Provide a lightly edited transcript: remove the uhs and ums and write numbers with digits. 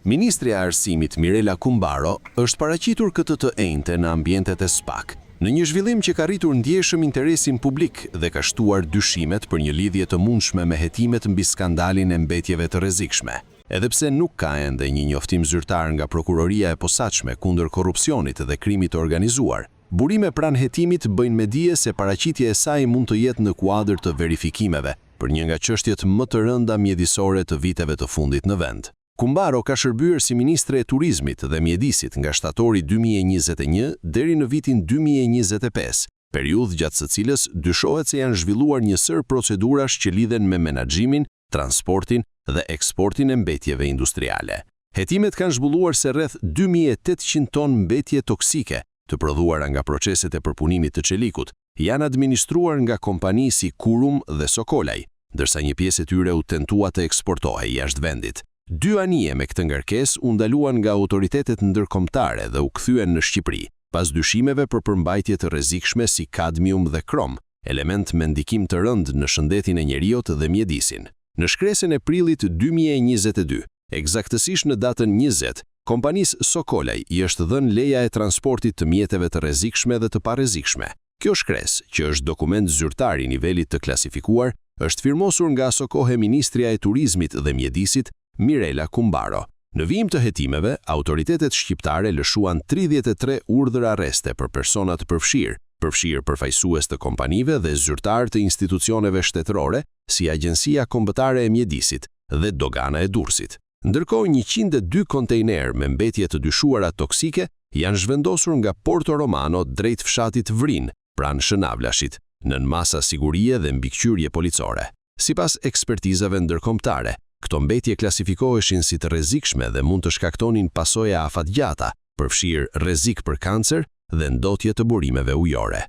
Ministrja e Arsimit Mirela Kumbaro është paraqitur këtë të enjte në ambientet e SPAK, në një zhvillim që ka rritur ndjeshëm interesin publik dhe ka shtuar dyshimet për një lidhje të mundshme me hetimet mbi skandalin e mbetjeve të rrezikshme. Edhe pse nuk ka ende një njoftim zyrtar nga Prokuroria e Posaçme kundër Korrupsionit dhe Krimit të Organizuar, burime pranë hetimit bëjnë me dije se paraqitja e saj mund të jetë në kuadër të verifikimeve për një nga çështjet më të rënda mjedisore të viteve të fundit në vend. Kumbaro ka shërbyer si ministre e Turizmit dhe Mjedisit nga shtatori 2021 deri në vitin 2025, periudhë gjatë së cilës dyshohet se janë zhvilluar një sërë procedurash që lidhen me menaxhimin, transportin dhe eksportin e mbetjeve industriale. Hetimet kanë zbuluar se rreth 2800 ton mbetje toksike, të prodhuara nga proceset e përpunimit të çelikut, janë administruar nga kompani si Kurum dhe Sokolaj, ndërsa një pjesë e tyre u tentua të eksportohej jashtë vendit. Dy anije me këtë ngarkesë u ndaluan nga autoritetet ndërkombëtare dhe u kthyen në Shqipëri, pas dyshimeve për përmbajtje të rrezikshme si kadmium dhe krom, element me ndikim të rëndë në shëndetin e njeriut dhe mjedisin. Në shkresën e prillit 2022, ekzaktësisht në datën 20, kompanisë Sokolaj i është dhënë leja e transportit të mjeteve të rrezikshme dhe të parrezikshme. Kjo shkresë, që është dokument zyrtar i nivelit të klasifikuar, është firmosur nga asokohe ministrja e Turizmit dhe Mjedisit, Mirela Kumbaro. Në vijim të hetimeve, autoritetet shqiptare lëshuan 33 urdhër-arreste për persona të përfshirë, përfshirë përfaqësues të kompanive dhe zyrtarë të institucioneve shtetërore, si Agjencia Kombëtare e Mjedisit dhe Dogana e Durrësit. Ndërkohë, 102 kontejnerë me mbetje të dyshuara toksike janë zhvendosur nga Porto Romano drejt fshatit Vrinë, pranë Shënavlashit, nën masa sigurie dhe mbikëqyrje policore. Sipas ekspertizave ndërkombëtare, këto mbetje klasifikoheshin si të rrezikshme dhe mund të shkaktonin pasoja afatgjata, përfshirë rrezik për kancer dhe ndotje të burimeve ujore.